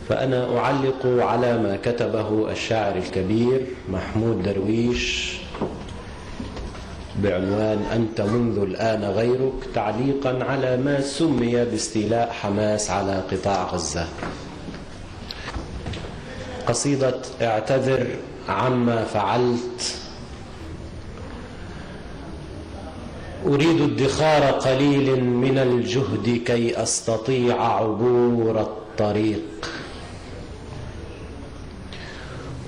فأنا أعلق على ما كتبه الشاعر الكبير محمود درويش بعنوان أنت منذ الآن غيرك، تعليقا على ما سمي باستيلاء حماس على قطاع غزة. قصيدة اعتذر عما فعلت. أريد ادخار قليل من الجهد كي أستطيع عبور الطريق.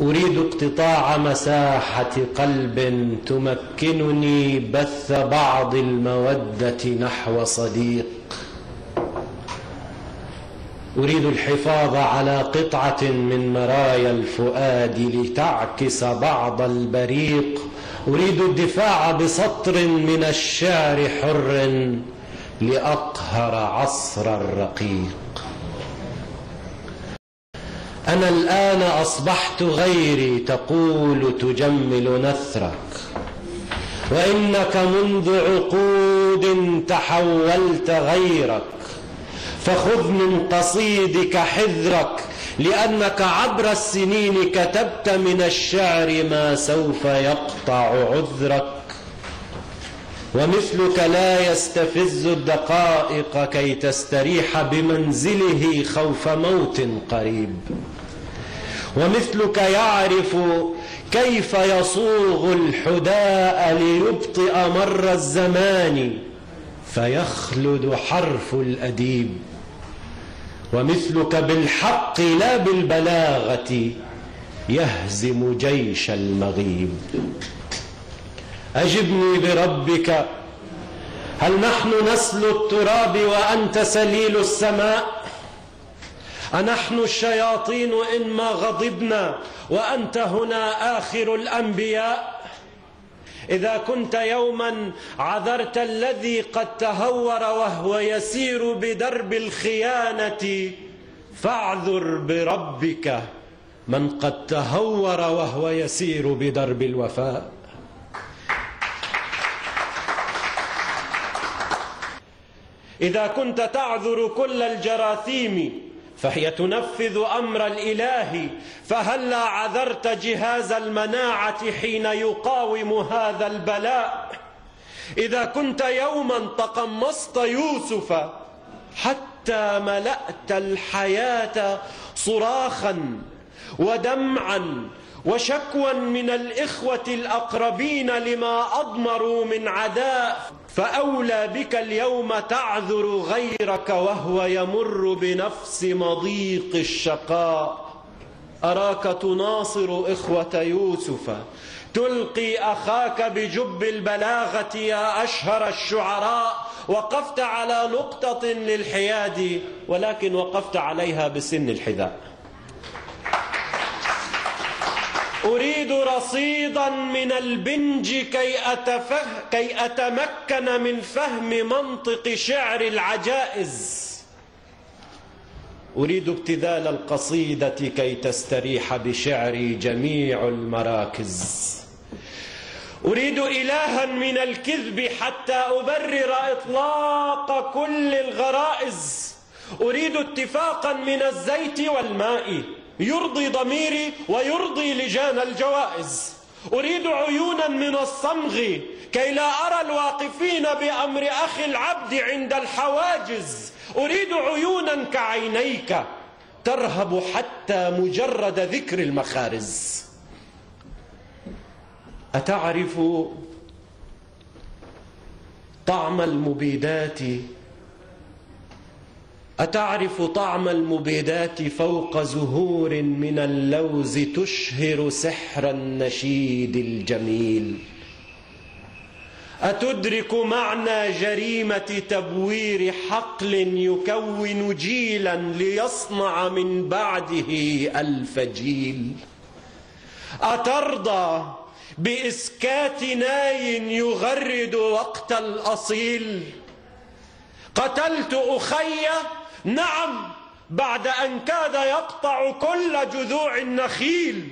أريد اقتطاع مساحة قلب تمكنني بث بعض المودة نحو صديق. أريد الحفاظ على قطعة من مرايا الفؤاد لتعكس بعض البريق. أريد الدفاع بسطر من الشعر حر لأقهر عصر الرقيق. أنا الآن أصبحت غيري تقول تجمل نثرك، وإنك منذ عقود تحولت غيرك. فخذ من قصيدك حذرك، لأنك عبر السنين كتبت من الشعر ما سوف يقطع عذرك. ومثلك لا يستفز الدقائق كي تستريح بمنزله خوف موت قريب. ومثلك يعرف كيف يصوغ الحداء ليبطئ مر الزمان فيخلد حرف الأديب. ومثلك بالحق لا بالبلاغة يهزم جيش المغيب. أجبني بربك، هل نحن نسل التراب وأنت سليل السماء؟ أنحن الشياطين إنما غضبنا وأنت هنا آخر الأنبياء؟ إذا كنت يوما عذرت الذي قد تهور وهو يسير بدرب الخيانة، فاعذر بربك من قد تهور وهو يسير بدرب الوفاء. إذا كنت تعذر كل الجراثيم فهي تنفذ أمر الإله، فهلا عذرت جهاز المناعة حين يقاوم هذا البلاء؟ إذا كنت يوما تقمصت يوسف حتى ملأت الحياة صراخا ودمعا وشكوى من الإخوة الأقربين لما أضمروا من عداء، فأولى بك اليوم تعذر غيرك وهو يمر بنفس مضيق الشقاء. أراك تناصر إخوة يوسف، تلقي أخاك بجب البلاغة يا أشهر الشعراء. وقفت على نقطة للحياد ولكن وقفت عليها بسن الحذاء. أريد رصيدا من البنج كي أتمكن من فهم منطق شعر العجائز. أريد ابتذال القصيدة كي تستريح بشعري جميع المراكز. أريد إلها من الكذب حتى أبرر إطلاق كل الغرائز. أريد اتفاقا من الزيت والماء يرضي ضميري ويرضي لجان الجوائز. أريد عيونا من الصمغ كي لا أرى الواقفين بأمر أخي العبد عند الحواجز. أريد عيونا كعينيك ترهب حتى مجرد ذكر المخارز. أتعرف طعم المبيدات؟ أتعرف طعم المبيدات فوق زهور من اللوز تشهر سحر النشيد الجميل؟ أتدرك معنى جريمة تبوير حقل يكون جيلا ليصنع من بعده ألف جيل؟ أترضى بإسكات ناي يغرد وقت الأصيل؟ قتلت أخي، نعم، بعد أن كاد يقطع كل جذوع النخيل.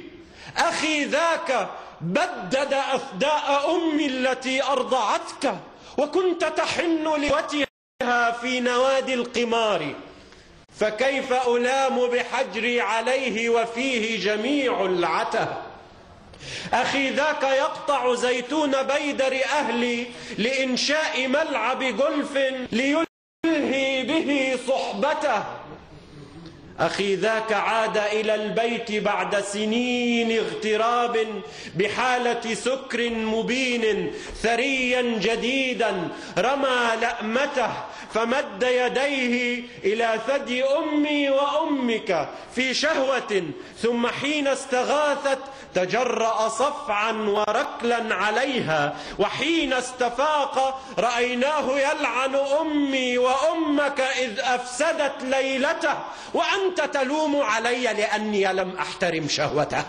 أخي ذاك بدد أفداء أمي التي أرضعتك وكنت تحن لوجهها في نوادي القمار. فكيف ألام بحجري عليه وفيه جميع العته. أخي ذاك يقطع زيتون بيدر أهلي لإنشاء ملعب جولف ليلهي به صحبته. أخي ذاك عاد إلى البيت بعد سنين اغتراب بحالة سكر مبين ثريا جديدا، رمى لأمته فمد يديه إلى ثدي أمي وأمك في شهوة، ثم حين استغاثت تجرأ صفعا وركلا عليها، وحين استفاق رأيناه يلعن أمي وأمك إذ أفسدت ليلته، وأنت تلوم علي لأني لم أحترم شهوته.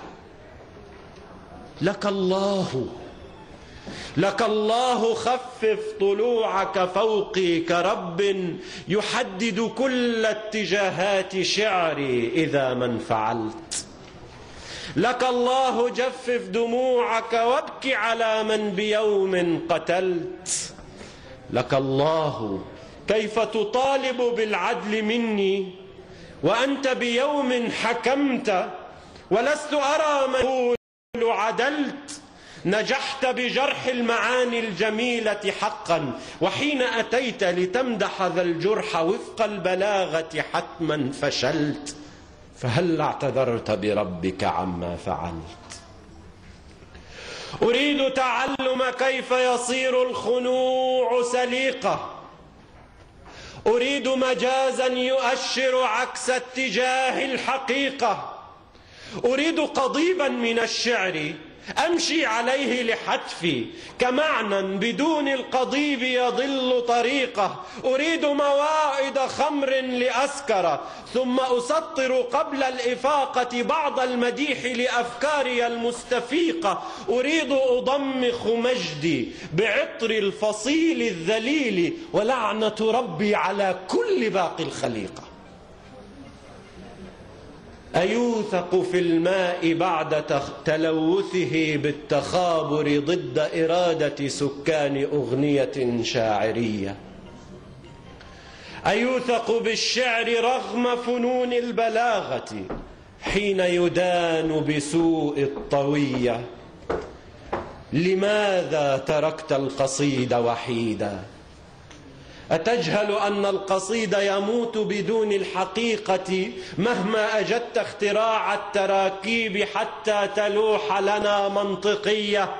لك الله خفف طلوعك فوقي كرب يحدد كل اتجاهات شعري إذا من فعلت. لك الله جفف دموعك وابك على من بيوم قتلت. لك الله كيف تطالب بالعدل مني وأنت بيوم حكمت، ولست أرى من يقول عدلت. نجحت بجرح المعاني الجميلة حقا، وحين أتيت لتمدح ذا الجرح وفق البلاغة حتما فشلت. فهل اعتذرت بربك عما فعلت؟ أريد تعلم كيف يصير الخنوع سليقة. أريد مجازا يؤشر عكس اتجاه الحقيقة. أريد قضيبا من الشعر أمشي عليه لحتفي، كمعنى بدون القضيب يضل طريقه. أريد موائد خمر لأسكر، ثم أسطر قبل الإفاقة بعض المديح لأفكاري المستفيقة. أريد أضمخ مجدي بعطر الفصيل الذليل، ولعنة ربي على كل باقي الخليقة. أيوثق في الماء بعد تلوثه بالتخابر ضد إرادة سكان أغنية شاعرية؟ أيوثق بالشعر رغم فنون البلاغة حين يدان بسوء الطوية؟ لماذا تركت القصيد وحيدا؟ أتجهل أن القصيد يموت بدون الحقيقة مهما أجدت اختراع التراكيب حتى تلوح لنا منطقية؟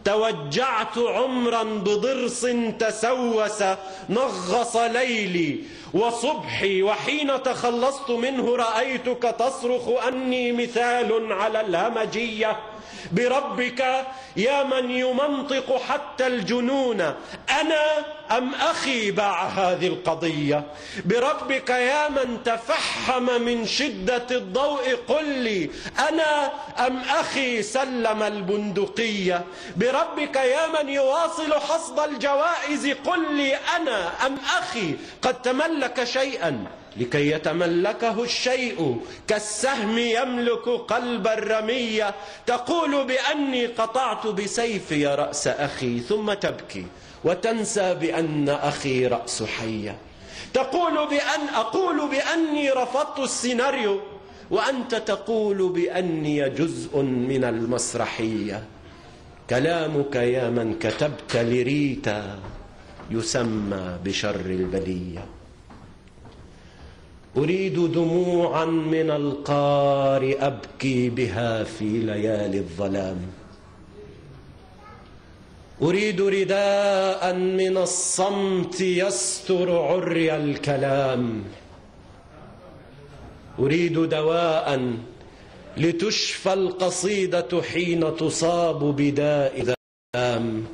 توجعت عمرا بضرس تسوس نغص ليلي وصبحي، وحين تخلصت منه رأيتك تصرخ أني مثال على الهمجية. بربك يا من يمنطق حتى الجنون، أنا أم أخي باع هذه القضية؟ بربك يا من تفحم من شدة الضوء قل لي، أنا أم أخي سلم البندقية؟ بربك يا من يواصل حصد الجوائز قل لي، أنا أم أخي قد تملك شيئا لكي يتملكه الشيء كالسهم يملك قلب الرمية؟ تقول بأني قطعت بسيفي رأس أخي ثم تبكي وتنسى بأن أخي رأس حية. أقول بأني رفضت السيناريو وأنت تقول بأني جزء من المسرحية. كلامك يا من كتبت لريتا يسمى بشر البلية. أريد دموعا من القار أبكي بها في ليالي الظلام. أريد رداء من الصمت يستر عري الكلام. أريد دواء لتشفى القصيدة حين تصاب بداء ذام.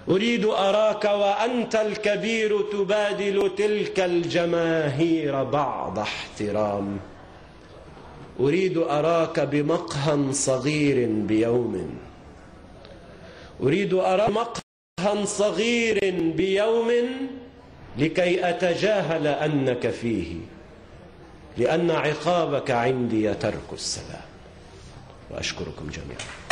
أريد أراك وأنت الكبير تبادل تلك الجماهير بعض احترام. أريد أراك بمقهى صغير بيوم. أريد أراك مقهى صغير بيوم لكي أتجاهل أنك فيه، لأن عقابك عندي ترك السلام. وأشكركم جميعا.